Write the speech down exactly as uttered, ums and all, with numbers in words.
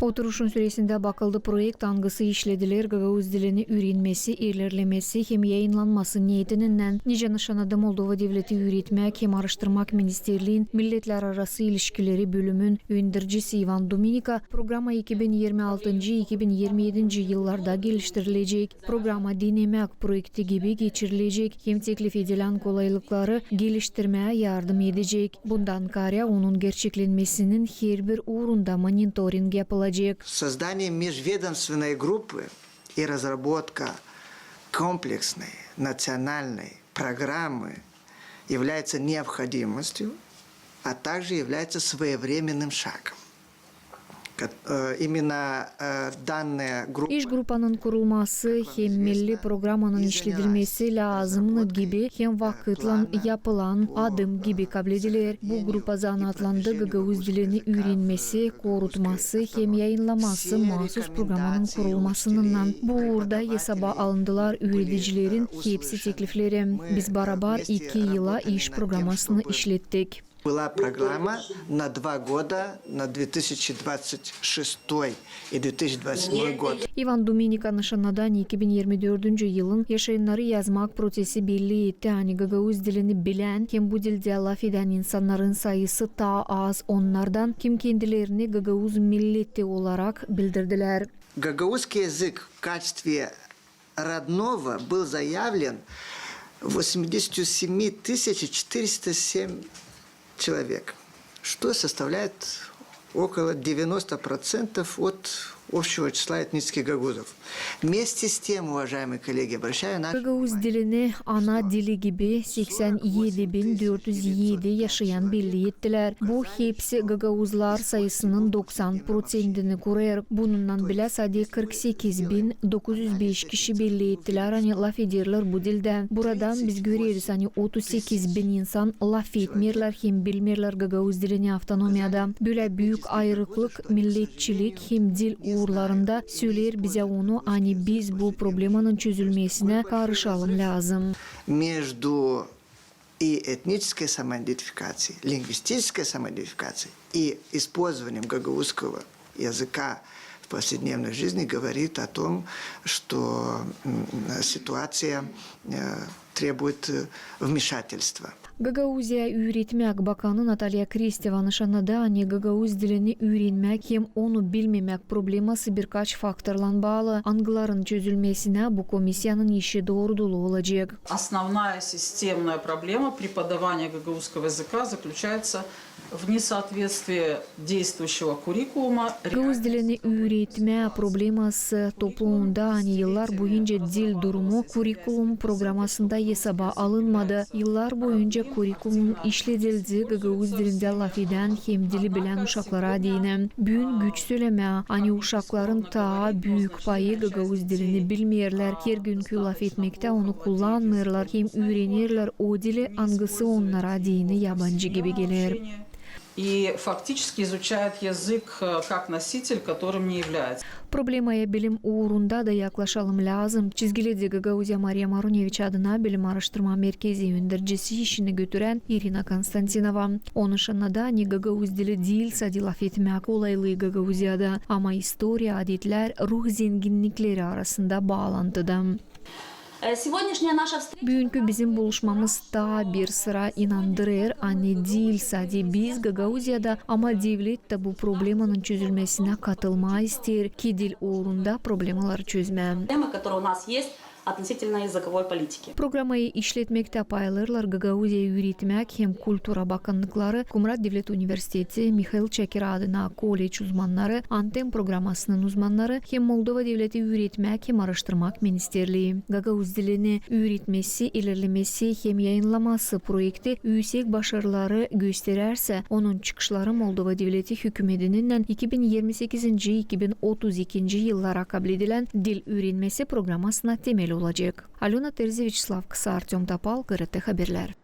Oturuşun süresindä bakıldı proekt, angısı işlediler gagauz dilini üürenmesi, ilerlemesi hem yayınlanması neetindän. Nicä nışannadı Moldova Devleti üüretmäk hem aaraştırmak ministerliin milletlärarası ilişkileri bölümün öndercisi İvan Duminika, programa iki bin irmi altıncı, iki bin irmi edinci yıllarda geliştirilecek. Programa denemäk proekti gibi geçirilecek hem teklif edilän kolaylıkları geliştirmää yardım edecek. Bundan kaarä onun gerçeklenmesinin herbir uurunda monitoring yapılacek. Создание межведомственной группы и разработка комплексной национальной программы является необходимостью, а также является своевременным шагом. Ко-, э, именно, э, данная группа... İş grupanın kurulması hem milli programanın işledilmesi lääzımnı gibi hem vakıtlan yapılan adım gibi kablediler. Bu grupa zanaatlandı gagauz dilini üürenmesi, korutması hem yayınlaması maasuz programanın kurulmasınından. Bu uurda esaba alındılar üüredicilerin hepsi teklifleri. Biz barabar iki yıla iş programasını işlettik. Была программа на два года, на две тысячи двадцать шестой и две тысячи двадцать седьмой год. İvan Duminika nışannadı, ani iki bin irmi dördüncü yılın yaşayannarı yazmak prosesi belli etti, ani gagauz dilini bilän hem bu dildä lafedän insannarın sayısı taa az onnardan, kim kendilerini gagauz milleti olarak bildirdilär. Гагаузский язык в качестве родного был заявлен восемьдесятью семью тысячами четырёхсот семью человек, что составляет около девяноста процентов от общего числа этнических гагузов. Вместе с тем, уважаемые коллеги, обращаю на... Gagauz dilini ana dili gibi seksän edi bin dört üz edi yaşayan belli ettilär. Bu hepsi gagauzlar sayısının doksan proţentini kurêr. Bununnan bilä sade kırk sekiz bin dokuz üz beş kişi belli ettilär, ani lafederlär bu dildä. Buradan biz göreriz, ani otuz sekiz bin insan lafetmeerlär hem bilmeerlär gagauz dilini avtonomiyada. Bölä büük ayırıklık milletçilik hem dil uurlarında söleer bizä onu, ani biz bu problemanın çözülmesinä karışalım lääzım. Между и этнической самоидентификацией, лингвистической самоидентификацией, и использованием гагаузского языка в повседневной жизни говорит о том, что, м, ситуация, э, требует, э, вмешательства. Gagauziyayı üüretmäk bakanı Natalya Kristeva nışannadı, ani gagauz dilini üürenmäk hem onu bilmemäk probleması birkaç faktorlan baalı, angıların çözülmesinä bu komissiyanın işi doorudulu olacek. Основная системная проблема преподавания гагаузского языка заключается в несоответствии действующего куррикулума реальности. Gagauz dilini üüretmää probleması toplumunda, ani yıllar boyunca dil durumu kurikulum programasında esaba alınmadı. Yıllar boyunca kurikulumun işledildi gagauz dilindä lafedän hem dili bilän uşaklara deyni. Büün güç sölemää, ani uşakların taa büük payı gagauz dilini bilmeerlär, hergünkü lafetmektä onu kullanmêêrlar hem üürenerlär o dili, angısı onnara deyni yabancı gibi geler. И фактически изучают язык, э, как носитель, которым не является. Problemaya bilim uurunda da yaklaşalım lääzım, çizgiledi Gagauziya Mariya Maruneviç adına bilim aaraştırma merkezi öndercisi işini götürän İrina Konstantinova. O nışannadı, ani gagauz dili diil sade lafetmäk kolaylıı Gagauziyada, ama istoriya, adetlär, ruh zenginnikleri arasında baalantıda. Э, сегодняшняя наша встреча... Büünkü bizim buluşmamız taa bir sıra inandırêr, ani diil sade biz Gagauziyada, ama devlet tä bu problemanın çözülmesinä katılmaa isteer, ki dil uurunda problemaları çözmää. Темы, которые у нас есть относительно языковой политики. Programayı işletmektä paylaşêrlar Gagauziyayı üüretmäk hem kultura bakannıkları, Kumrat devlet universiteti, Mihail Çakir adına kolleç uzmannarı, Antem programasının uzmannarı hem Moldova devleti üüretmäk hem aaraştırmak ministerliyi. Gagauz dilini üüretmesi, ilerlemesi hem yayınnaması proekti üüsek başarıları gösterärsä, onun çıkışları Moldova devleti hükümetininnän iki bin irmi sekizinci, iki bin otuz ikinci yıllara kabledilän dil üürenmesi programasına temel olacek. Alöna Terzi, Vyaçeslav Kısa, Artöm Topal, GRT Haberlär.